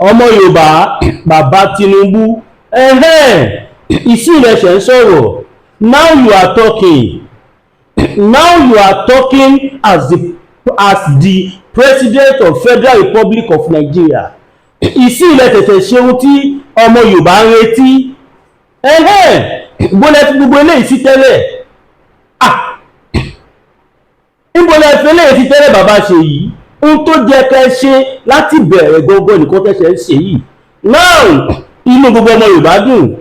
Ọmọ Yorùbá, bàbá Tinubu, ẹ̀hẹ́n, ìsìnlẹ̀ṣẹ̀ ń sọ̀rọ̀. Now you are talking, now you are talking as the President of Federal Republic of Nigeria. Ìsìnlẹ̀ tẹ̀tẹ̀ ṣe ohun tí ọmọ Yorùbá ń retí. Ẹ̀hẹ́n, gbọ́dọ̀ fi gbogbo eléyìí sí tẹ́lẹ̀. Ah, níbo lẹ fi eléyìí sí tẹ́lẹ̀, bàbá? Ṣe yìí, ohun tó jẹ́ kẹ́ ṣe láti bẹ̀rẹ̀ gbogbo nìkan tẹ̀sẹ̀ ń ṣe yìí. Now inú gbogbo ọmọ Yorùbá dùn.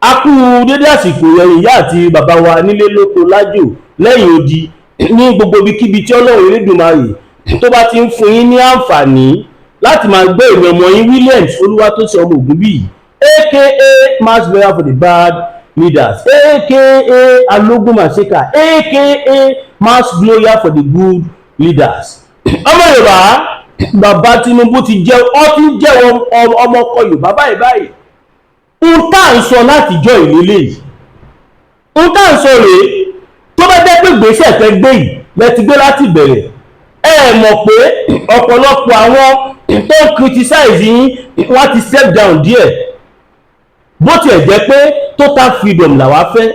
A kú dédé àsìkò yẹn, ìyá àti bàbá wa nílé, lóko, lájò, lẹ́yìn odi, ní gbogbo ibikíbi tí Ọlọ́run Elédùmarè tó bá ti ń fún yín ní àǹfààní láti máa gbé ìwé ọmọ yín, Williams Olúwatósìn ọmọ Ògúnbíyì, aka mass burial for the bad leaders, aka Alógún Maseka, aka mass gloria for the good leaders. Ọmọ Yorùbá, bàbá Tinubu ti jẹ́, ọ ti jẹ́ ọmọ ọkọ Yorùbá báyìí báyìí. Ohun tá à ń sọ látijọ́ ìlélẹ̀ yìí, ohun tá à ń sọ rèé. Tó bá jẹ́ pé gbèsè tẹ́ gbé yìí lẹ ti gbé láti bẹ̀rẹ̀, ẹ mọ̀ pé ọ̀pọ̀lọpọ̀ àwọn tó ń criticize yín, wọ́n ti step down díẹ̀. Bó tiẹ̀ jẹ́ pé total freedom làwa fẹ́,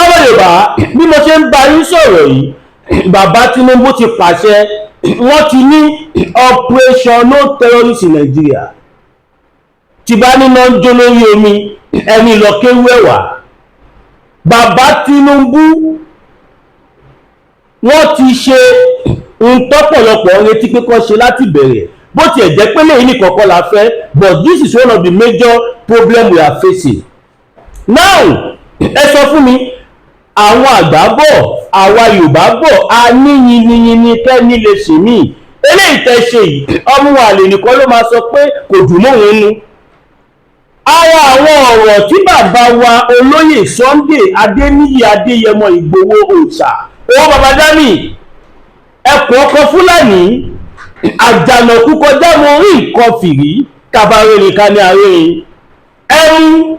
ọmọ Yorùbá, bí mo ṣe ń bá yín sọ̀rọ̀ yìí, bàbá Tinubu ti pàṣẹ, wọ́n ti ní Operation No Terrorist in Nigeria. Tí bá níná ń jó lórí omi, ẹni lọ kéwú ẹ̀wà. Bàbá Tinubu, wọ́n ti ṣe ohun tọ́pọ̀lọpọ̀ ń retí pé kó ṣe láti bẹ̀rẹ̀. Bó tiẹ̀ jẹ́ pé lẹ́yìn nìkan kọ́ la fẹ́, but this is one of the major problem we are facing now. Ẹ sọ fún mi, àwọn àgbà bọ̀, àwa Yorùbá bọ̀, a ní yinyinyin kẹ́ni lè ṣe mí. Eléyìí tẹ́ ṣe yìí, ọmọ àlè nìkan ló máa sọ pé kò dùn mọ́ òun nu. Ara àwọn ọ̀rọ̀ tí bàbá wa olóyè Sunday Adéníyì Adéyẹmọ Ìgbòho Òòṣà, owó baba dami, ẹkùn ọkọ Fúlàní, àjànàkú kọjá mo rí nǹkan fìrí, kabarẹ́rìn ká ní arẹ́rìn ẹrú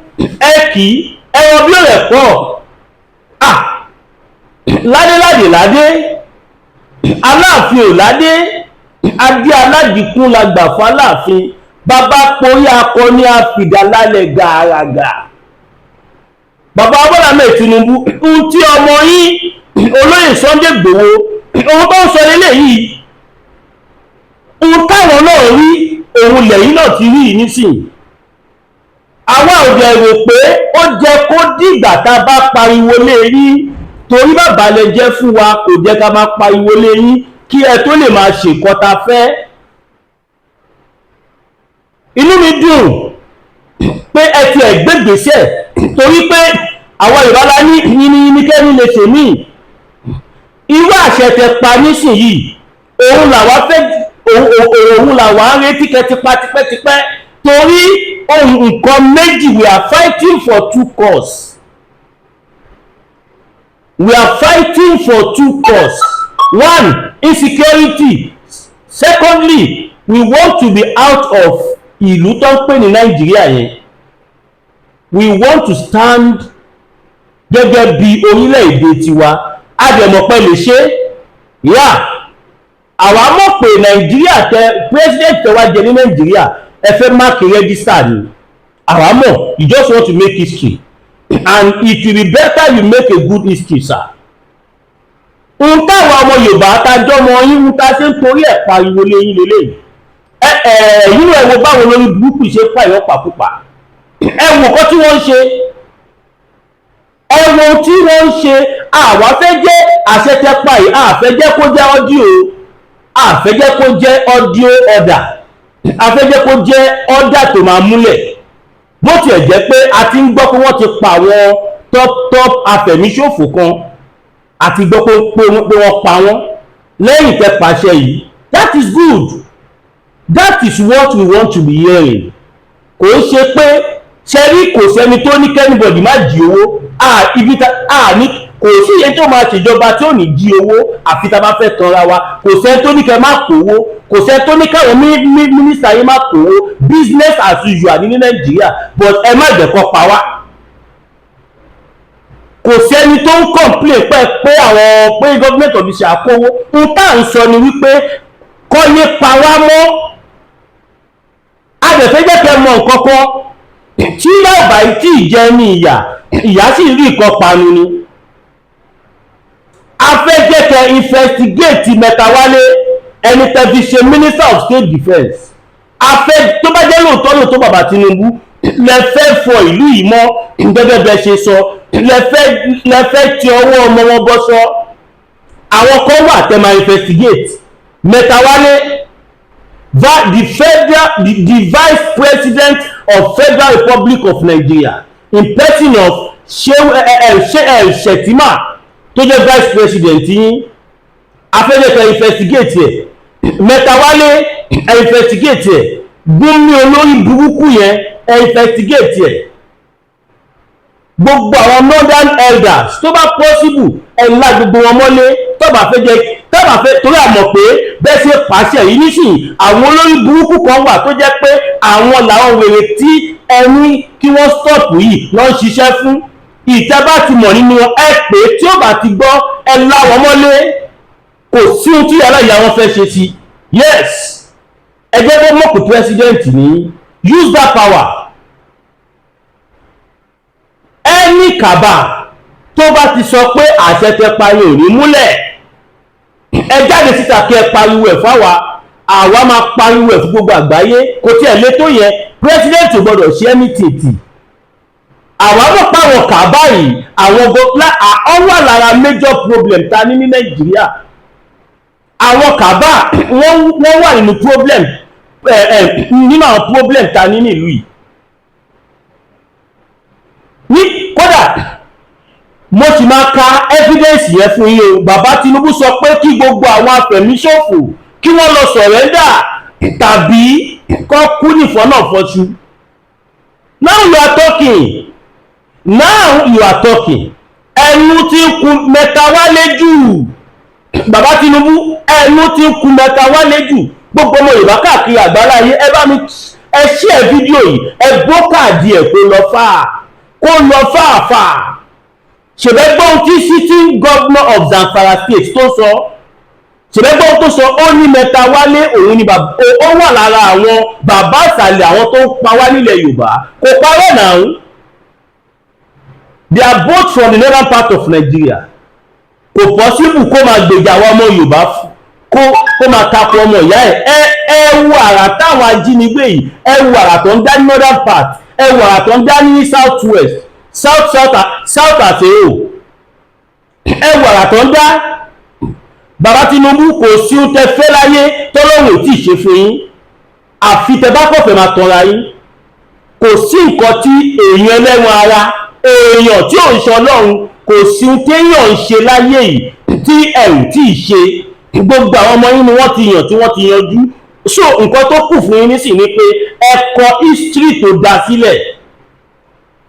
ẹkì ẹran bí ó rẹ̀ pọ̀. Ah, ládéládé ládé, Aláàfin ò ládé, adé aládìkún la gbà fún Aláàfin. Bàbá porí akọni àfìdá lálẹ́ gàràgà. Bàbá Bọ́lá mẹ́ẹ̀ Tinubu, ohun tí ọmọ yín olóyè Sunday Igboho, ohun tó ń sọ lélẹ̀ yìí, ohun táwọn náà rí, òun lẹ́yìn náà ti rí nísìnyí. Àwa ò dẹ̀ rò pé ó jẹ́ kó dìgbà tá a bá pariwo lé rí, torí bàbá lè jẹ́ fún wa, kò jẹ́ ká máa pariwo lé yín kí ẹ tó lè máa ṣèkọ́ ta fẹ́. Inú mi dùn pé ẹ ti ẹ̀ gbégbèsè, torí pé àwọn ìbálá ní yínníyínní kẹ́ni lè ṣe míì. Irú àṣẹ tẹ pa nísìnyìí, òun làwa fẹ́, òun làwa ń retí kẹ́ ti pa tipẹ́tipẹ́, torí ohun nǹkan méjì, we are fighting for two cause, we are fighting for two cause. One, insecurity. Secondly, we want to be out of ìlú tó ń pè ní Nàìjíríà yẹn. We want to stand gẹ́gẹ́ bí orílẹ̀-èdè tiwa. A dẹ̀ mọ̀ pé lè ṣe yá. Àwa mọ̀ pé Nàìjíríà tẹ president tẹ wá jẹ ní Nàìjíríà, ẹ fẹ́ mark register ni. Àwa mọ̀ you just want to make history, and it will be better you make a good history, sir. Ohun táwọn ọmọ Yorùbá tájọ́ ọmọ yín ń ta ṣe ń torí ẹ̀ pariwo léyìn lélẹ́yìí. Ẹ ẹ yínú ẹ wo báwo lórí burúkú ṣe pààyàn pàkúpà. Ẹ wò kọ́ tí wọ́n ń ṣe, ẹ wo tí wọ́n ń ṣe. Àwa fẹ́ jẹ́ àṣẹ tẹ pa yìí, àfẹ́ jẹ́ kó jẹ́ audio, àfẹ́ jẹ́ kó jẹ́ audio order, àfẹ́ jẹ́ kó jẹ́ order tó máa múlẹ̀. Bó tiẹ̀ jẹ́ pé a ti ń gbọ́ pé wọ́n ti pa àwọn top top afẹ̀míṣòfò kan, a ti gbọ́ pé wọ́n pa wọ́n lẹ́yìn tẹ́ pàṣẹ yìí. That is good, that is what we want to be hearing. Kò ń ṣe pé ṣẹ́rí, kò sẹ́ni tó ní k'anybody má jí owó ibi ta ní, kò sí iye tó máa ṣèjọba tí ò ní jí owó, àfi tá a bá fẹ́ tanra wa. Kò sẹ́ni tó ní kẹ́ má kówó, kò sẹ́ni tó ní káwọn mínísítà yín má kówó. Business as usual ní Nàìjíríà, but ẹ má jẹ́ kó pa wá. Kò sẹ́ni tó ń complain pé àwọn pé government official kówó. Ohun tá à ń sọ ni wípé kọ́ yé pa wá mọ́. Nǹkan kan tí yóò bá tí ì jẹ ní ìyà, ìyá sì rí nǹkan panu ni. A fẹ́ jẹ́ kẹ́ investigate Matawalle, ẹni tẹ́ fi ṣe Minister of State Defence. A fẹ́ tó bá jẹ́ lóòótọ́ lóòótọ́, bàbá Tinubu, lẹ fẹ́ fọ ìlú yìí mọ́ gẹ́gẹ́ bẹ́ẹ̀ ṣe sọ, lẹ fẹ́ ti ọwọ́ ọmọ wọn bọ́ sọ, àwọn kan wà tẹ́ máa investigate. Matawalle, the Vice President of Federal Republic of Nigeria in person of Shehu Shettima tó jẹ́ Vice President yín, a fẹ́ kẹ́ investigate ẹ̀. Matawalle, ẹ investigate ẹ̀. Gumi olórí burúkú yẹn, ẹ investigate ẹ̀. Gbogbo àwọn northern elders, tó bá possible, ẹ lá gbogbo wọn mọ́lé. Tó bá fẹ́ jẹ́, tó bá fẹ́, torí àmọ̀ pé bẹ́ẹ̀ ṣe pàṣẹ yìí nísìnyí, àwọn olórí burúkú kan wà tó jẹ́ pé àwọn làwọn wèrè tí ẹni kí wọ́n stop yìí lọ́ ń ṣiṣẹ́ fún. Ìtẹ́ bá ti mọ̀ nínú wọn, ẹ pé tí ó bá ti gbọ́, ẹ lá wọn mọ́lé. Kò sí ohun tí aláìyá wọn fẹ́ ṣe sí. Yes, ẹ jẹ́ kó mọ̀ pé president ní use that power. Ẹni kàbà tó bá ti sọ pé àṣẹ tẹ parí ò ní múlẹ̀, ẹ jáde síta kí ẹ pariwo ẹ̀ fáwa. Àwa máa pariwo ẹ̀ fún gbogbo àgbáyé. Kò tí ẹ̀ lé tó yẹn, president ò gbọdọ̀ ṣe anything tì. Àwa mọ̀ páwọn kàbá yìí, àwọn ọ wà lára major problem ta ní ní Nàìjíríà. Àwọn kàbá, wọ́n wà nínú problem, nínú àwọn problem ta ní nílùú yìí ní. Kódà mo sì máa ka evidence yẹn fún yín o. Bàbá Tinubu sọ pé kí gbogbo àwọn afẹ̀míṣòfò kí wọ́n lọ surrender tàbí kọ́ kú nìfọ́nàfọ́ṣù. Now you are talking, now you are talking. Ẹnu tí ń kun Matawalle jù, bàbá Tinubu, ẹnu tí ń kun Matawalle jù. Gbogbo ọmọ Yorùbá káàkiri àgbáláyé, ẹ bá mi ẹ share fídíò yìí, ẹ bó káàdì ẹ̀ kó lọ fà, kó lọ fàáfàá. Ṣèbẹ́ gbọ́n tí sitting governor of Zamfara State tó sọ? Ṣèbẹ́ gbọ́n tó sọ? Ó ní Matawalle, òun ni ó wà lára àwọn bàbá ìsàlẹ̀ àwọn tó ń pa wá nílẹ̀ Yorùbá. Kò parọ́ náà. They are both from the northern part of Nigeria. Kò possible kó máa gbèjà àwọn ọmọ Yorùbá, kó máa takò ọmọ ìyá ẹ̀. Ẹ wo àrà táwọn ajínigbé yìí, ẹ wo àrà tó ń dá ní northern part, ẹ wo àrà tó ń dá ní south west, south, south, south àti o. Ẹ wo àrà tó ń dá. Bàbá Tinubu, kò sí ohun tẹ fẹ́ láyé tọ́lọ́run ò tí ì ṣe fún yín, àfi tẹ bá kọ̀fẹ́ máa tanra yín. Kò sí nǹkan tí èèyàn ẹlẹ́wọ̀n ara èèyàn tí ò ń ṣe Ọlọ́run, kò sí ohun téèyàn ń ṣe láyé yìí tí ẹ ò tí ì ṣe. Gbogbo àwọn ọmọ yín ni wọ́n ti yàn tí wọ́n ti yanjú. So nǹkan tó kù fún yín nísìnyí ni pé ẹ kọ history tó dá sílẹ̀.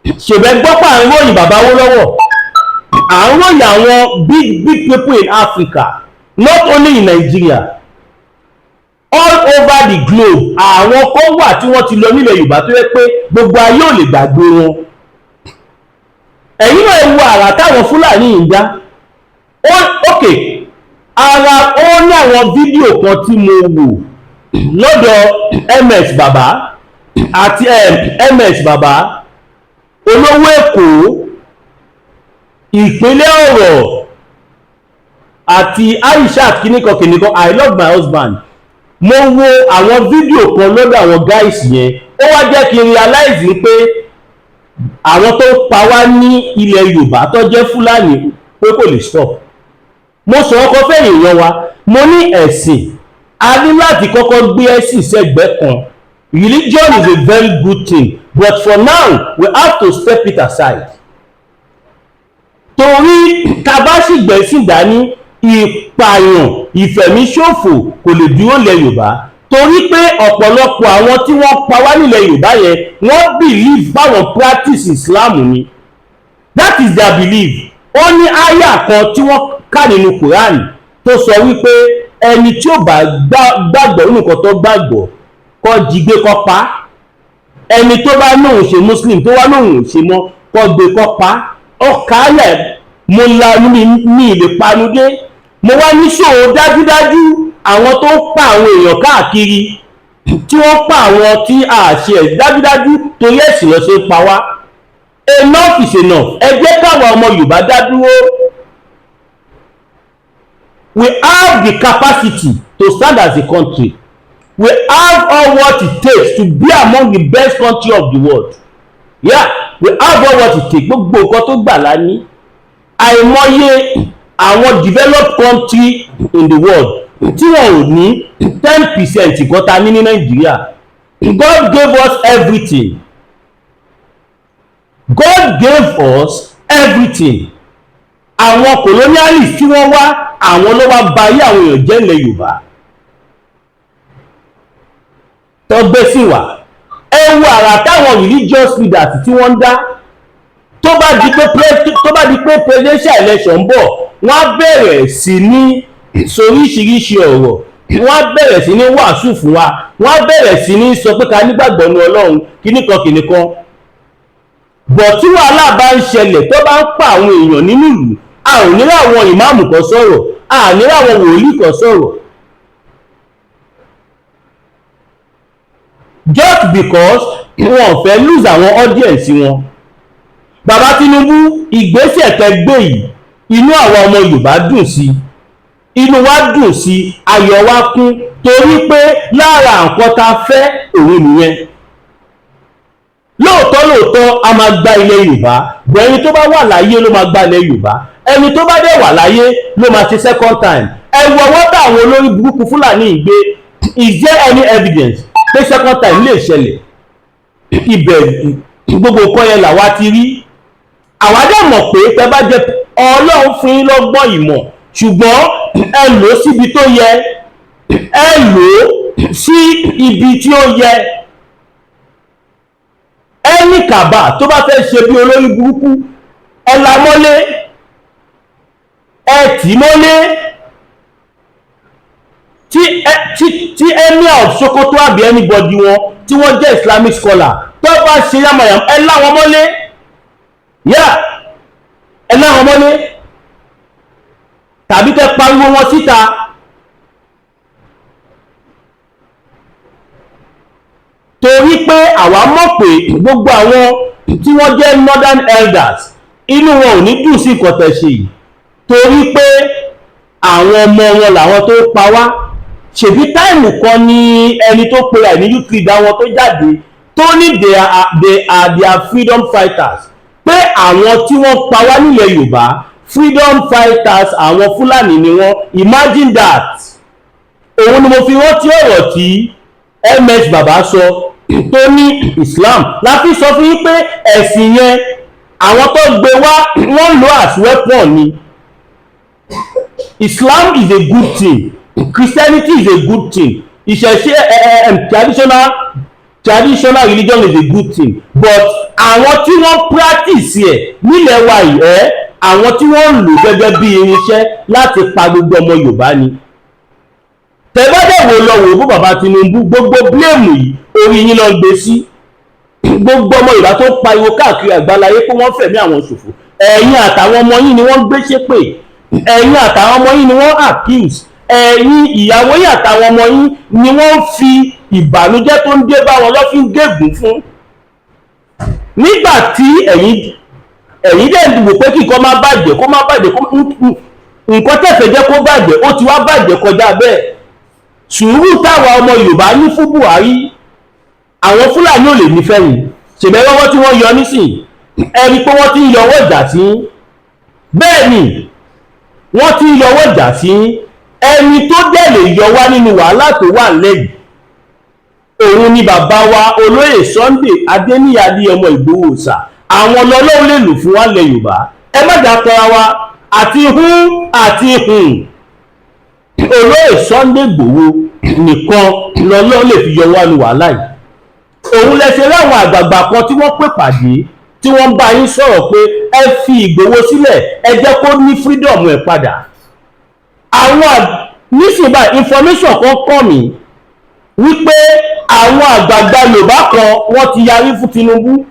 Ṣèbẹ́ gbọ́ pé à ń ròyìn bàbá Awólọ́wọ̀, à ń ròyìn àwọn big big people in Africa, not only in Nigeria, all over the globe. Àwọn kan wà tí wọ́n ti lọ nílẹ̀ Yorùbá tó yẹ pé gbogbo ayé ò lè gbàgbé wọn. Ẹ̀yin náà ẹ wo àrà táwọn Fúlàní yìí ń dá. Ok, ara ó ní àwọn fídíò kan tí mo wò lọ́dọ̀ MS Bàbá àti MS Bàbá Olówó Èkó, Ìpínlẹ̀ Ọ̀rọ̀ àti Aishat kìnìkan kìnìkan, "I love my husband". Mo wo àwọn fídíò kan lọ́dọ̀ àwọn guys yẹn, ó wá jẹ́ kí n realize pé àwọn tó pa wá ní ilẹ̀ Yorùbá tó jẹ́ Fúlàní, pé kò lè stop. Mo sọ ọkọ fẹ́yìn èèyàn wa, mo ní ẹ̀sìn, a ní láti kọ́kọ́ gbé ẹ̀sìn sẹ́gbẹ̀ẹ́ kan. Religion is a very good thing, but for now we have to step it aside, torí tá bá sì gbẹ̀sìn dání, ìpààyàn, ìfẹ̀míṣòfò kò lè dúró lẹ̀ Yorùbá, torí pé ọ̀pọ̀lọpọ̀ àwọn tí wọ́n pa wá nílẹ̀ Yorùbá yẹn, wọ́n believe báwọn practice Islam ni. That is their belief. Ó ní àyà kan tí wọ́n kà nínú Quran tó sọ wípé ẹni tí ó bá gbàgbọ́ nínú nǹkan tó gbàgbọ́, kó jí gbé, kó pa. Ẹni tó bá lóun ṣe Muslim, tó wá lóun ò ṣe mọ́, kó gbé, kó pa. Ọkà ayà mo la mi lè panudé. Mo wá ní ṣòro dájúdájú àwọn tó ń pa àwọn èèyàn káàkiri. tí wọ́n pa àwọn tí a ṣe ẹ̀ dájúdájú, torí ẹ̀sìn lọ ṣe ń pa wá. Enough is enough. Ẹ jẹ́ káwa ọmọ Yorùbá dá dúró. We have the capacity to stand as a country. We have all what it takes to be among the best country of the world. Yeah, we have all what it takes. Gbogbo nǹkan tó gbà lá ní. Àìmọye àwọn developed country in the world tí wọn ò ní 10% nǹkan ta ní ní Nàìjíríà. God gave us everything. God gave us everything. Àwọn colonialists tí wọ́n wá, àwọn ló wá ba ayé àwọn èèyàn jẹ́ ilẹ̀ Yorùbá tó gbé sí wa. Ẹ wo àrà táwọn religious leaders tí wọ́n ń dá. Tó bá di pé presidential election ń bọ̀, wọ́n á bẹ̀rẹ̀ sí ní soríṣiríṣi ọ̀rọ̀, wọ́n á bẹ̀rẹ̀ sí ní wàásù fún wa, wọ́n á bẹ̀rẹ̀ sí ní sọ pé ká nígbàgbọ́ ní Ọlọ́run, kíníkan kíníkan bọ̀. Tí wàhálà bá ń ṣẹlẹ̀, tó bá ń pa àwọn èèyàn nínú ìlú, a ò ní àwọn ìmáàmù kan sọ̀rọ̀, a ò ní àwọn wòlíì kan sọ̀rọ̀, just because wọn ò fẹ́ lose àwọn audience wọn. Bàbá Tinubu, ìgbésẹ̀ tẹ́ gbé yìí, inú àwọn ọmọ Yorùbá dùn sí, inú wa dùn sí, ayọ̀ wa kún, torí pé lára nǹkan tá a fẹ́ òun nìyẹn. Lóòótọ́ lóòótọ́, a máa gba ilẹ̀ Yorùbá bọ̀. Ẹni tó bá wà láyé ló máa gba ilẹ̀ Yorùbá. Ẹni tó bá dẹ̀ wà láyé ló máa ṣe second time. Ẹ wo ọwọ́ táwọn olórí burúkú Fúlàní gbé. Is there any evidence pé second time lè ṣẹlẹ̀? Ibẹ̀ gbogbo nǹkan yẹn làwa ti rí. Àwa dẹ̀ mọ̀ pé tẹ bá jẹ, Ọlọ́run fún yín lọ́gbọ́n ìmọ̀, ṣùgbọ́n ẹ lò ó síbi tó yẹ, ẹ lò ó sí ibi tí ó yẹ. Ẹni kàbà tó bá fẹ́ ṣe bí olórí burúkú, ẹ la mọ́lé, ẹ tì mọ́lé. Tí Emir of Sokoto àbí anybody wọn tí wọ́n jẹ́ Islamic scholar tó bá ṣe yamayam, ẹ láwọn mọ́lé. Yá, ẹ láwọn mọ́lé tàbí kẹ́ pariwo wọn síta. Torí pé àwa mọ̀ pé gbogbo àwọn tí wọ́n jẹ́ northern elders, inú wọn ò ní dùn sí nǹkan tẹ́ ṣe yìí, torí pé àwọn ọmọ wọn làwọn tó pa wá. Ṣèbí time kan ní ẹni tó pera ẹ̀ ní youth leader wọn tó jáde, tó ní they are their freedom fighters, pé àwọn tí wọ́n pa wá nílẹ̀ Yorùbá, freedom fighters àwọn Fúlàní ni wọ́n. Imagine that. Òun ni mo fi rántí ọ̀rọ̀ tí MS Bàbá sọ, tó ní Islam la fi sọ fún yín pé ẹ̀sìn yẹn, àwọn tó gbé wá, wọ́n lò as weapon ni. Islam is a good thing, Christianity is a good thing, ìṣẹ̀ṣe, traditional religion is a good thing, but àwọn tí wọ́n practice ẹ̀ nílẹ̀ wa yìí, ẹ́ àwọn tí wọ́n ń lò gẹ́gẹ́ bí irinṣẹ́ láti pa gbogbo ọmọ Yorùbá ni. Tẹ́gbọ́dẹ̀ wò lọ wò bó bàbá Tinubu, gbogbo blame yìí, orí yín ló ń gbé sí. Gbogbo ọmọ Yorùbá tó ń pariwo káàkiri àgbáláyé pé wọ́n fẹ̀mí àwọn ṣòfò, ẹ̀yin àtàwọn ọmọ yín ni wọ́n gbé ṣépè, ẹ̀yin àtàwọn ọmọ yín ni wọ́n accuse, ẹ̀yin ìyàwó yín àtàwọn ọmọ yín ni wọ́n fi ìbànújẹ́ tó ń dé bá wọn lọ́ fi ń gégùn fún. Nígbà tí ẹ̀yin dẹ̀ ń wò pé kí nǹkan má bàjẹ́, kó má bàjẹ́, kó nǹkan tẹ̀fẹ̀ jẹ́ kó bàjẹ́, ó ti wá bàjẹ́ kọjá bẹ́ẹ̀. Sùúrù táwa ọmọ Yorùbá ní fún Buhari, àwọn Fúlàní ò lè nífẹ̀ẹ́ yìí. Ṣèbẹ̀ lọ́wọ́ tí wọ́n yọ nísìn, ẹni pé wọ́n ti ń yọwọ́ ìjà sí. Bẹ́ẹ̀ ni wọ́n ti ń yọwọ́ ìjà sí. Ẹni tó dẹ̀ lè yọ wá nínú wàhálà tó wà lẹ́yìn òun ni bàbá wa olóyè Sunday Adéníyì Adéyẹmọ Ìgbòho Òòṣà. Àwọn lọ́lọ́run lè lò fún wa lẹ̀ Yorùbá. Ẹ má jà tọ́ra wa àti hún àti hùn. Olóyè Sunday Ìgbòho nìkan lọ́lọ́run lè fi yọ wá ní wàhálà yìí. Òun lẹ ṣe láwọn àgbààgbà kan tí wọ́n pè pàdé, tí wọ́n bá yín sọ̀rọ̀ pé ẹ fi Ìgbòho sílẹ̀, ẹ jẹ́ kó ní freedom ẹ̀ padà. Àwọn nísìnyí báyìí, information kan kàn mí wípé àwọn àgbààgbà Yorùbá kan, wọ́n ti yarí fún Tinubu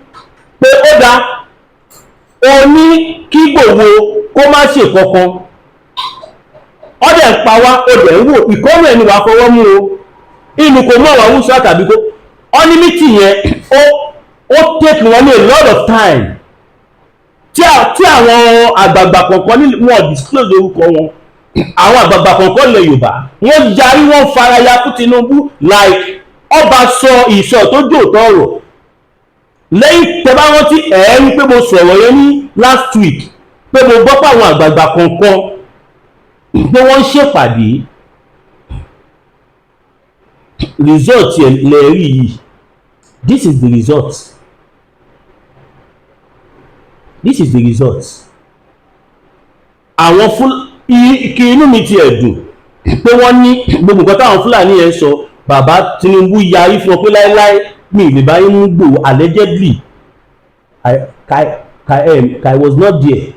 pé ó dáa, ó ní kí Ìgbòho kó má ṣe kankan, ó dẹ̀ ń pa wá, ó dẹ̀ ń wò ìkọ́rùn ẹni wàá fọwọ́ mú o. Inú kò mú àwọn Haúsá tàbí kó ọ́ ní meeting yẹn, ó take wọn ní a lot of time tí àwọn àgbààgbà kọ̀ọ̀kan ní wọn disclose orúkọ wọn. Àwọn àgbààgbà kọ̀ọ̀kan ilẹ̀ Yorùbá, wọ́n yarí, wọ́n faraya fún Tinubu, like ọba sọ ìsọ tó jòótọ́ ọ̀rọ̀. Lẹ́yìn tẹ́ bá rántí, ẹ̀ rí pé mo sọ̀rọ̀ yẹn ní last week pé mo gbọ́ pé àwọn àgbààgbà kọ̀ọ̀kan pé wọ́n ń ṣèpàdé. Result ẹ̀ lẹ rí yìí. This is the result, this is the result. Àwọn fún kí inú mi ti ẹ̀ dùn pé wọ́n ní gbogbo nǹkan táwọn Fúlàní yẹn sọ, bàbá Tinubu yarí fún ọ pé láéláé, mi ì lè bá yín mú Ìgbòho. Allegedly, I was not there.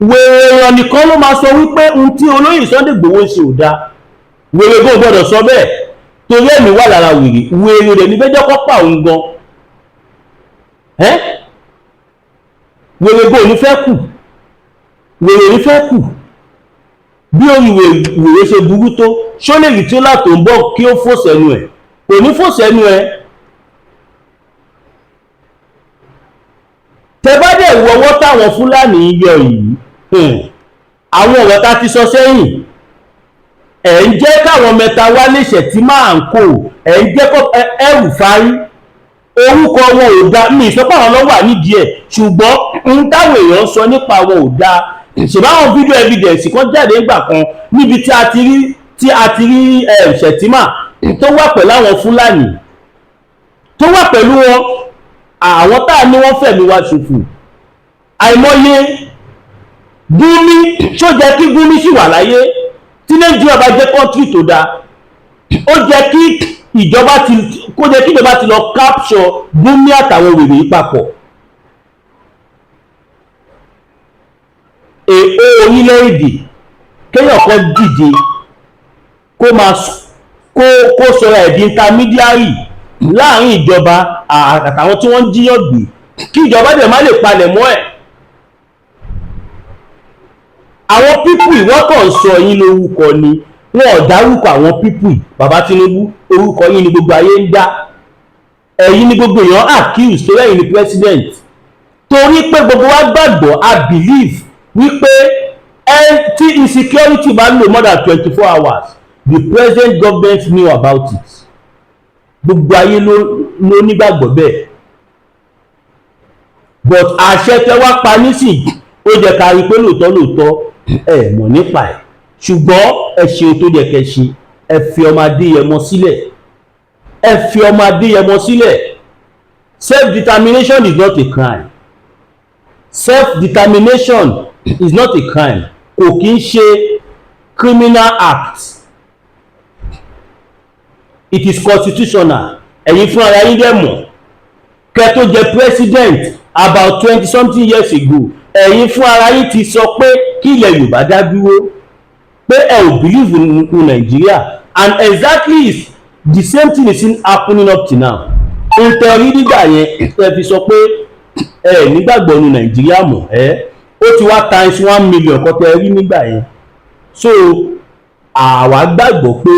Wèrè nìkan ló máa sọ wípé ohun tí olóyè Sunday Igboho ń ṣe ò dáa. Wèrè gan gbọ́dọ̀ sọ bẹ́ẹ̀, torí ẹ̀mí wà lára wèrè. Wèrè rẹ̀ ní fẹ́ jẹ́ kó pa òun gan ẹ́. Wèrè gan ò ní fẹ́ kù, wèrè ní fẹ́ kù. Bí orí wèrè ṣe burú tó, ṣó lè rí tí ó látò ń bọ̀ kí ó fò sẹ́nu ẹ̀? Kò ní fò sẹ́nu ẹ̀. Tẹ bá dẹ̀ wọ́wọ́ táwọn Fúlàní yọ yìí, àwọn ọ̀rọ̀ tá ti sọ sẹ́yìn, ẹ̀ ń jẹ́ káwọn mẹ́ta wá léṣẹ̀ tí máa ń kó, ẹ̀ ń jẹ́ kó ẹrù fárí orúkọ wọn ò dáa. Mi sọ pé àwọn ló wà nídìí ẹ̀, ṣùgbọ́n n táwọn èèyàn ń sọ nípa wọn ò dáa. Ṣèbáwọn video evidence kan jáde ńgbà kan níbi tí a ti rí Shettima tó wà pẹ̀lú àwọn Fúlàní, tó wà pẹ̀lú wọn, àwọn tá a ní wọ́n fẹ̀mí wa ṣòfò àìmọye. Gumi, ṣó jẹ́ kí Gumi sì wà láyé? Tí Nàìjíríà bá jẹ́ country tó dáa, ó jẹ́ kí ìjọba ti kó jẹ́ kí ìjọba ti lọ capture Gumi àtàwọn wèrè yìí papọ̀. Èèó orílẹ̀-èdè kéèyàn kan dìde kó máa kó sọ̀rọ̀ ẹ̀ di intermediary láàrin ìjọba àtàwọn tí wọ́n ń jíyàn gbé, kí ìjọba dẹ̀ má lè palẹ̀ mọ́ ẹ̀. Àwọn people ìwọ́n kàn sọ yín lórúkọ ni, wọn ò dárúkọ àwọn people. Bàbá Tinubu, orúkọ yín ni gbogbo ayé ń dá, ẹ̀yin ni gbogbo èèyàn accuse, torí ẹ̀yin ni president, torí pé gbogbo wa gbàgbọ́, a believe wípé ẹ tí insecurity bá lò more than 24 hours, the present government knew about it. Gbogbo ayé ló nígbàgbọ́ bẹ́ẹ̀. But àṣẹ tẹ wá pa nísìn, ó jẹ́ ká rí pé lóòótọ́ lóòótọ́ ẹ mọ̀ nípa ẹ̀, ṣùgbọ́n ẹ ṣe ohun tó yẹ kẹ́ ṣe. Ẹ fi ọmọ Adéyẹmọ sílẹ̀, ẹ fi ọmọ Adéyẹmọ sílẹ̀. Self-determination is not a crime. Self-determination is not a crime. Kò kí ń ṣe criminal act, it is constitutional. Ẹ̀yin fún ara yín dẹ̀ mọ̀, kẹ́ tó jẹ president about 20 something years ago, ẹ̀yin fún ara yín ti sọ pé kí ilẹ̀ Yorùbá dá dúró, pé ẹ ò believe in Nigeria, and exactly is the same thing is happening up to now. Ntẹ̀rí nígbà yẹn ẹ fi sọ pé ẹ nígbàgbọ́ nu Nàìjíríà mọ̀ ẹ́, ó ti wá times 1 million kọ́ tẹ rí nígbà yẹn. So àwa gbàgbọ́ pé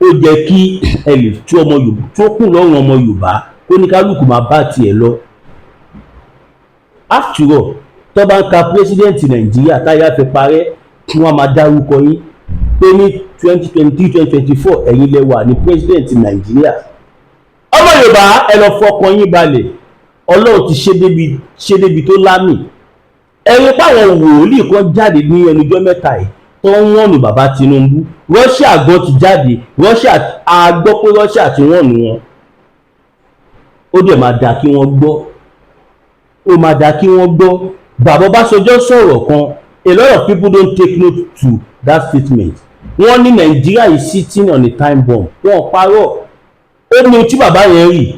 ó jẹ́ kí ẹ lè tú ọmọ Yorùbá tó kù lọ́rùn ọmọ Yorùbá, kó ní kálukú máa bá tiẹ̀ lọ. After all, tó bá ń ka president Nàìjíríà táyà fi parẹ́, kí wọ́n máa dárúkọ yín pé ní 2023, 2024, ẹ̀yin lẹ wà ní president Nàìjíríà. Ọmọ Yorùbá, ẹ lọ fọkàn yín balẹ̀. Ọlọ́run ti ṣe débi tó lámì. Ẹ̀yin páwọn wòlíì kan jáde ní ẹnujọ́ mẹ́ta yìí tó ń wọ̀nù bàbá Tinubu. Russia gan ti jáde. Russia, a gbọ́ pé Russia ti wọ̀nù wọn. Ó dẹ̀ máa dà kí wọ́n gbọ́, ó máa dà kí wọ́n gbọ́. Bàbá Ọbásanjọ́ sọ̀rọ̀ kan, a lot of people don't take note to that statement. Wọ́n ní Nigeria is sitting on a time bomb. Wọ́n parọ́. Ó ní tí bàbá yẹn rí,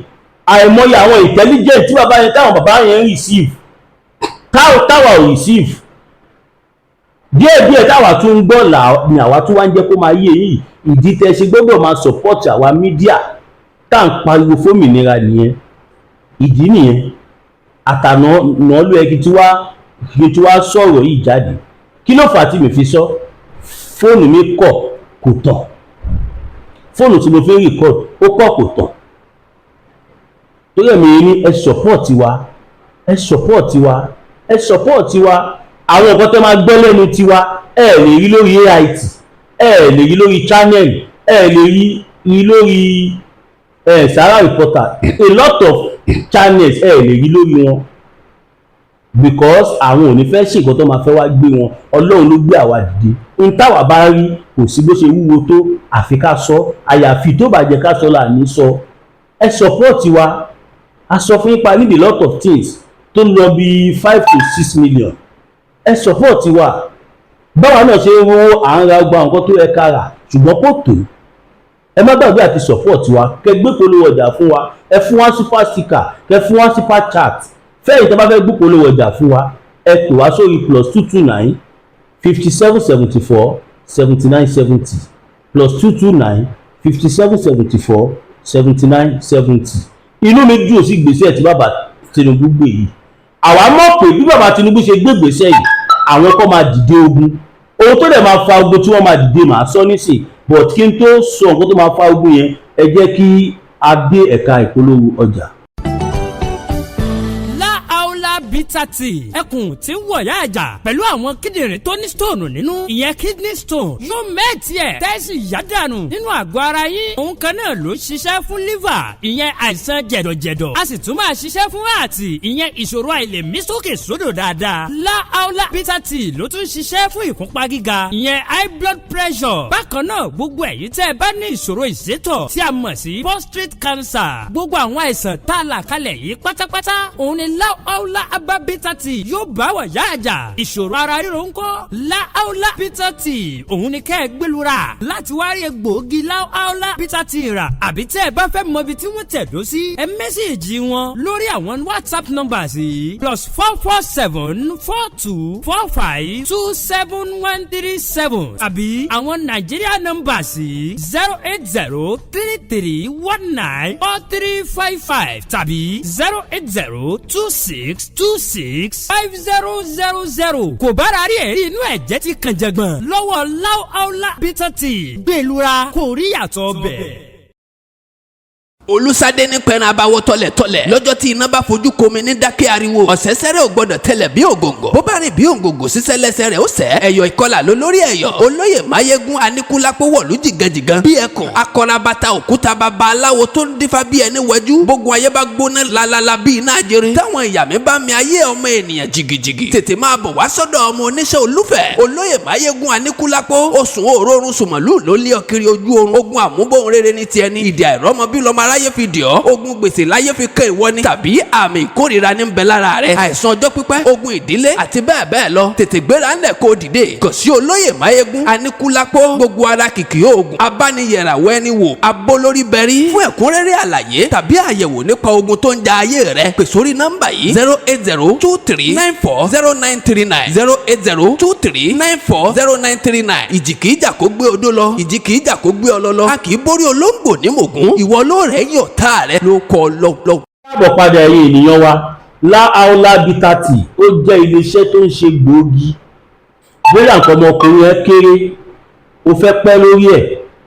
àìmọye àwọn intelligent tí bàbá yẹn, táwọn bàbá yẹn receive, táwa ò receive. Díẹ̀díẹ̀ táwa tún ń gbọ́ ni àwa tún wá ń jẹ́ kó máa yé yìí. Ìdí tẹ́ ṣe gbọ́dọ̀ máa support àwa media tá à ń pariwo fómìnira nìyẹn. Ìdí nìyẹn. Àtànà náà ló yẹ kí tí wá sọ̀rọ̀ yìí jáde. Kí ló fà á tí mi fi sọ? Fóònù mi kọ̀, kò tàn. Fóònù tí mo fi ń record, ó kọ́ kò tàn. Torí ẹ̀mí ní, ẹ support wa, ẹ support wa, ẹ support wa. Àwọn nǹkan tó máa gbọ́ lẹ́nu tiwa, ẹ lè rí lórí AIT, ẹ lè rí lórí channel, ẹ lè rí lórí Sahara Reporter, a lot of channels, ẹ lè rí lórí wọn, because àwọn ò ní fẹ́ ṣe nǹkan tó máa fẹ́ wá gbé wọn. Ọlọ́run ló gbé àwa dìde. Ohun táwa bá rí, kò sí bó ṣe wúwo tó, àfi ká sọ. Àyàfi tó bá jẹ́ ká sọ là ní sọ. Ẹ support wa. A sọ fún yín pa need a lot of things tó ń lọ bí 5 to 6 million. Ẹ support wa. Báwa náà ṣe ń rówó, à ń ra gba nǹkan tó yẹ ká rà, ṣùgbọ́n kò tó. Ẹ má gbàgbé àti support wa. Kẹ gbé polówó ọjà fún wa, ẹ fún wa super sticker, kẹ fún wa super chat. Fẹ́yìn tó bá fẹ́ gbé polówó ọjà fún wa, ẹ pè wá sórí +229 57 74 79 70, +229 57 74 79 70. Inú mi dùn sí ìgbésẹ̀ tí bàbá Tinubu gbé yìí. Àwa mọ̀ pé bí bàbá Tinubu ṣe gbé ìgbésẹ̀ yìí, àwọn kan máa dìde ogun. Ohun tó dẹ̀ máa fa ogun tí wọ́n máa dìde, màá sọ nísìn, but kí n tó sọ nǹkan tó máa fa ogun yẹn, ẹ jẹ́ kí a dé ẹ̀ka ìpolówó ọjà. Láàólà Bitter Tea, ẹkùn tí ń wọ̀yá àjà pẹ̀lú àwọn kíndìnrín tó ní stone nínú, ìyẹn kidney stone, yóò mẹ́ẹ̀tì ẹ̀ tẹ́sí yádànù nínú àgọ́ ara yín. Òun kan náà ló ṣiṣẹ́ fún liver, ìyẹn àìsàn jẹ̀dọ̀jẹ̀dọ̀. A sì tún máa ṣiṣẹ́ fún heart, ìyẹn ìṣòro àìlèmí sókè sódò dáadáa. Láàólà Bitter Tea ló tún ṣiṣẹ́ fún ìfúnpá gíga, ìyẹn high blood pressure. Bákan náà, gbogbo ẹ̀yin tẹ́ ẹ bá ní ìṣòro ìsétọ̀ tí a mọ̀ sí prostate cancer, gbogbo àwọn àìsàn tá a là kalẹ̀ yìí pátápátá, òun ni Láàólà Herbal Bitter Tea yóò bá wà yá àjà. Ìṣòro ara ríro ńkọ́? Láàólà Bitter Tea, òun ni kẹ́ ẹ gbẹlura láti wá rí egbòogi Láàólà Bitter Tea rà. Àbí tẹ́ ẹ bá fẹ́ mọ ibi tí wọ́n tẹ̀dó sí, ẹ message wọn lórí àwọn WhatsApp numbers yìí: +447 424 527 137, àbí àwọn Nàìjíríà numbers yìí: 08033194355 tàbí 08026265000. Kò bára rí ẹ̀rí inú ẹ̀jẹ̀ ti kàn jẹ̀gbọ̀n lọ́wọ́ Láúláú Bitter Tea, gbẹ̀lura kò rí yàtọ̀ bẹ̀. Olùsádé ní pẹ̀rẹ̀ abawọ́ tọ́lẹ̀tọ́lẹ̀ lọ́jọ́ tí iná bá fojú komi ní dákẹ́ ariwo. Ọ̀sẹ̀sẹ̀rẹ̀ ò gbọ́dọ̀ tẹlẹ̀ bí ògòǹgò. Bó bá rìn bí ògòǹgò, sísẹ́ lẹ́sẹ̀ rẹ̀ ó sẹ́. Ẹ̀yọ̀ ìkọlà ló lórí ẹ̀yọ̀. Olóyè Máyégún Aníkúlápó wọ̀lú jìgànjìgàn bí ẹkùn akọrabata òkúta, bàbá aláwo tó ń dífá bí ẹni wẹjú. Bógun ayé bá gbóná lalala bí iná ajere, táwọn ìyá mi bá mi ayé ọmọ ènìyàn jìgìjìgì, tètè máa bọ̀ wá sọ́dọ̀ ọmọ oníṣẹ́ olúfẹ̀, olóyè Máyégún Aníkúlápó. Oṣù òórùn sùmọ̀lú ló lé ọ kiri ojú oorun. Ogun àmúbọ̀n rere ní tiẹ̀ ní ìdí àìrọ́mọ bí lọ́mọ aráyé fi dì ọ́. Ogun gbèsè láyé fi kẹ́ ìwọ ni, tàbí àmì ìkórìíra ní ń bẹ lára rẹ, àìsàn ọjọ́ pípẹ́, ogun ìdílé àti bẹ́ẹ̀ bẹ́ẹ̀ lọ. Tètè gbéra ńlẹ̀ kó dìde kò sí olóyè Máyégún Aníkúlápó. Gbogbo ara kìkì oògùn abániyẹ̀ràwọ̀ ẹni wò abólórí bẹ̀rí. Fún ẹ̀kúnrẹ́rẹ́ àlàyé tàbí àyẹ̀wò nípa ogun tó ń ja ayé rẹ, pè sórí nọ́mbà yìí: 08023940939, 08023940939. Ìjì kìí jà kó gbé odó lọ, ìjì kìí jà kó gbé ọlọ lọ. A kì í borí olóńgbò ní mògún. Ìwọ ló rẹ̀ yọ̀ tá rẹ ló kọ́ lọ́lọ́. Káàbọ̀ padà, ẹ̀yin ènìyàn wa. Láàólà Bitter Tea, ó jẹ́ iléeṣẹ́ tó ń ṣe gbòógì. Bóyá nǹkan ọmọkùnrin ẹ kéré, o fẹ́ pẹ́ lórí ẹ̀,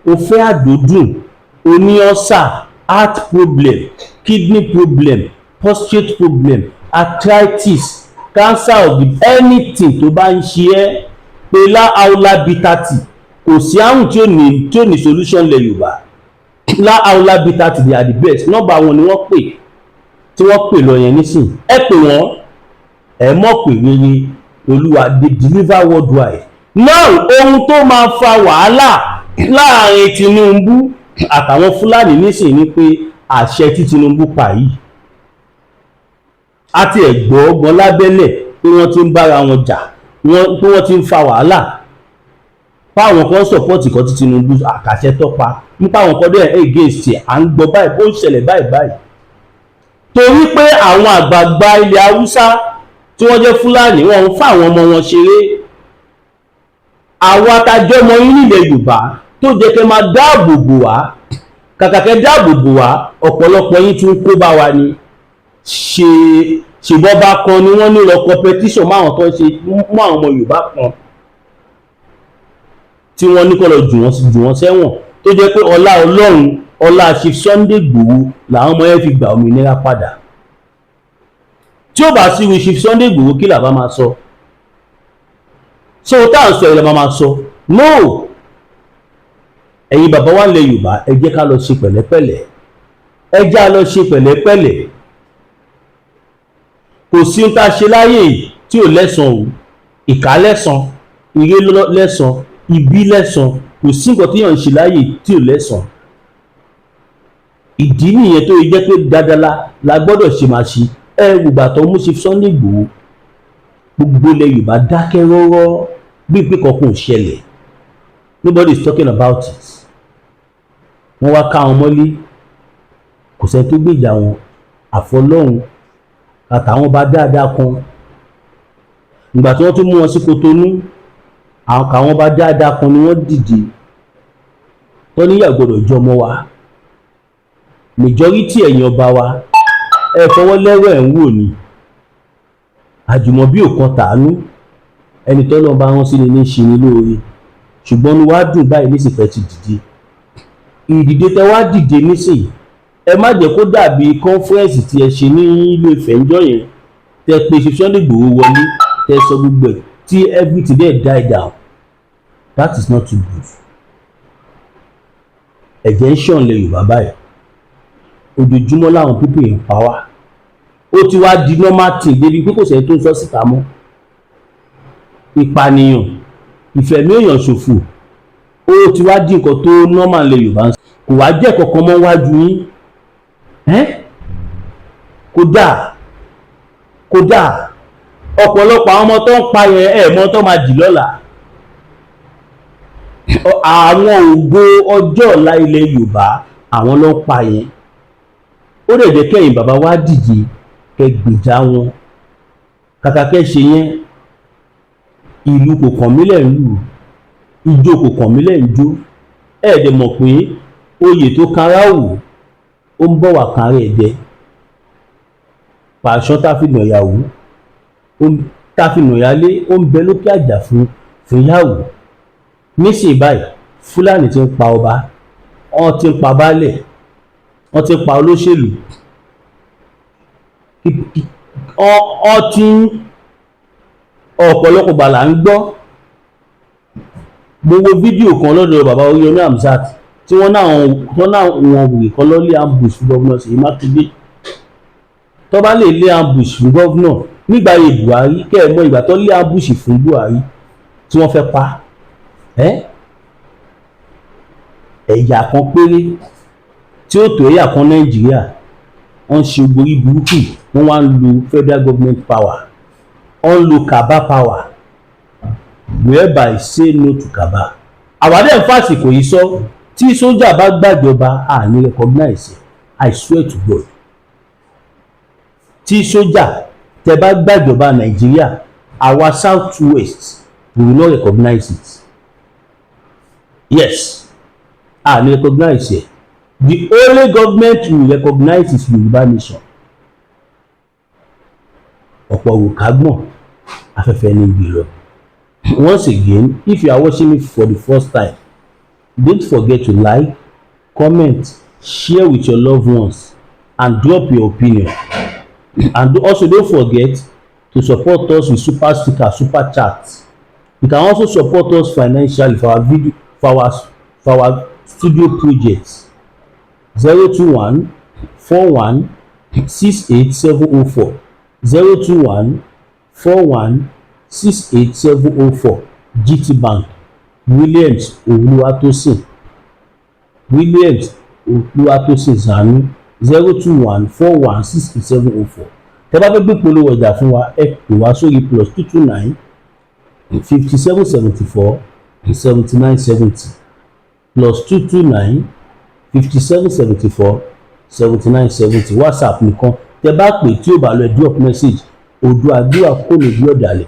o fẹ́ àdódùn, o ní ulcer, heart problem, kidney problem, prostate problem, arthritis, cancer of the anything tó bá ń ṣe ẹ́, pé Láàólà Bitter Tea. Kò sí àrùn tí ò ní solution lẹ̀ Yorùbá. Láàólà Bitter Tea, they are the best. Nọ́mbà wọn ni wọ́n pè tí wọ́n pè lọ yẹn nísìn. Ẹ pè wọ́n, ẹ mọ̀ pé rere olúwa. They deliver worldwide. Now, ohun tó máa fa wàhálà láàrin Tinubu àtàwọn Fúlàní nísìn ni pé àṣẹ tí Tinubu pa yìí, a ti ẹ̀ gbọ́ gan lábẹ́lẹ̀ pé wọ́n ti ń bára wọn jà, pé wọ́n ti ń fa wàhálà, fáwọn kan support kan tí Tinubu àkàṣẹ tọ́pa nípa, àwọn kan dẹ̀ against ẹ̀. À ń gbọ́ báyìí, ó ń ṣẹlẹ̀ báyìí báyìí, torí pé àwọn àgbààgbà ilẹ̀ Haúsá tí wọ́n jẹ́ Fúlàní, wọ́n ń fà àwọn ọmọ wọn ṣeré. Àwọn atajọ́ ọmọ yín nílẹ̀ Yorùbá tó jẹ́ kẹ́ máa dáàbò bò wá, kàkà kẹ́ dáàbò bò wá, ọ̀pọ̀lọpọ̀ yín tún kó bá wa ni. Ṣe ṣèbọba kan ni wọ́n ní lọ competition máwọn tó ń ṣe mú àwọn ọmọ Yorùbá kan tí wọ́n ní kó lọ jù wọ́n sẹ́wọ̀n. Tó jẹ́ pé ọlá Ọlọ́run, ọlá Chief Sunday Igboho làwọn ọmọ yẹn fi gbà òmìnira padà. Tí ó bá sí wí Chief Sunday Igboho, kí làbá máa sọ? Ṣé o tá à ń sọ ilẹ̀ máa sọ? No. Ẹ̀yin bàbá wa ilẹ̀ Yorùbá, ẹ jẹ́ ká lọ ṣe pẹ̀lẹ́pẹ̀lẹ́, ẹ jẹ́ á lọ ṣe pẹ̀lẹ́pẹ̀lẹ́. Kò sí ohun tá a ṣe láyé tí ò lẹ́san o. Ìkà lẹ́san, ire lẹ́san, ibi lẹ́san. Kò sí nǹkan tí yàn ń ṣe láyé tí ò lẹ́san. Ìdí nìyẹn tó yẹ jẹ́ pé dáadáa la gbọ́dọ̀ ṣe máa ṣe. Ẹ gbùgbà tó mú Chief Sunday Igboho, gbogbo ilẹ̀ Yorùbá dákẹ́ rọ́rọ́ bí pé kankan ò ṣẹlẹ̀. Nobody is talking about it. Wọ́n wá ká wọn mọ́lé, kò sẹ́ni tó gbèjà wọn àfọlọ́hún àtàwọn bá dáadáa kan. Ìgbà tí wọ́n tún mú wọn sí Kotonu, àwọn kàwọn bá dáadáa kan ni wọ́n dìde tó níyà gbọ́dọ̀ jọ ọmọ wa. Majority ẹ̀yin ọba wa, ẹ fọwọ́ lẹ́rọ̀, ẹ̀ ń wò ni. Àjùmọ̀bí ò kan tàánú. Ẹni tọ́lọ́run bá rán sí ni ní ṣe ni lóore. Ṣùgbọ́n ní wàá dùn báyìí nísìfẹ́ ti dìde. Ìdìde tẹ wá dìde nísìnyí, ẹ má jẹ́ kó dàbí conference tí ẹ ṣe ní Ilé Ifẹ̀ ńjọ́ yẹn, tẹ pé Chief Sunday Igboho wọlé, tẹ sọ gbogbo ẹ̀, tí everything dey die down. That is not too good. Ẹ̀jẹ̀ ń ṣàn lẹ Yorùbá báyìí. Ojoojúmọ́ làwọn people yìí ń pa wá. Ó ti wá di normal thing débi pé kò sẹ́ni tó ń sọ síta mọ́. Ìpànìyàn, ìfẹ̀mí èèyàn ṣòfò, ó ti wá di nǹkan tó normal lẹ Yorùbá. Kò wá jẹ́ kankan mọ́ wájú yín ẹ́. Kódà kódà, ọ̀pọ̀lọpọ̀ àwọn ọmọ tó ń pa yẹn, ẹ̀ mọ́ tó máa dì lọ́la, àwọn ògo ọjọ́ ọ̀la ilẹ̀ Yorùbá, àwọn ló ń pa yẹn. Ó dẹ̀ jẹ́ kẹ́yìn bàbá wa dìde, kẹ́ gbèjà wọn. Kàkà kẹ́ ṣe yẹn, ìlú kò kàn mí lẹ̀ ń lù, ijó kò kàn mí lẹ̀ ń jó. Ẹ̀ dẹ̀ mọ̀ pé oyè tó kanra wò, ó ń bọ̀ wá kan rẹ̀ jẹ. Pàṣán tá fi nà ìyàwó, tá fi nà ìyálé, ó ń bẹ lókè àjà fún ìyàwó. Nísìnyí báyìí, Fúlàní ti ń pa ọba, wọ́n ti ń pa baálẹ̀, wọ́n ti ń pa olóṣèlú, wọ́n ti ń ọ̀pọ̀lọpọ̀ gbà là ń gbọ́. Mo wo fídíò kan lọ́dọ̀ bàbá Oríyọmí Hamzat tí wọ́n náà wọn wèrè kan lọ lé ambush fún Governor Ṣèyí Mákindé. Tó bá lè lé ambush fún governor nígbà ayé Buhari, kẹ́ ẹ̀ mọ ìgbà tó lé ambush fún Buhari tí wọ́n fẹ́ pa ẹ́. Ẹ̀yà kan péré tí ó tó ẹ̀yà kan Nàìjíríà, wọ́n ń ṣe borí burúkú. Wọ́n wá ń lo federal government power, wọ́n ń lo cabal power, whereby say no to cabal. Àwàdẹ́ ń fàsìkò yìí sọ, tí sójà bá gbàjọba, à ní recognize. I swear to God, tí sójà tẹ bá gbàjọba Nàìjíríà, àwa South West, we will not recognize it. Yes, à ní recognize it. The only government we recognize is Yorùbá nation. Ọ̀pọ̀ òrùka gbọ̀n afẹ́fẹ́ ní gbé lọ. Once again, if you are watching me for the first time, don't forget to like, comment, share with your loved ones and drop your opinion. And also, don't forget to support us with super sticker, super chat. You can also support us financially for our video, for our studio project: 0214168704, 0214168704, GT Bank, Williams Olúwatósìn, Williams Olúwatósìn Zanu, 0214168704. Tẹ́ bá fẹ́ gbé polówó ọjà fún wa, ẹ pè wá sórí +229 57 74 79 70, +229 57 74 79 70. WhatsApp nìkan. Tẹ́ bá pè tí ó bá lọ, ẹ drop message. Odò àdúrà kò ní bí ọ̀dàlẹ̀.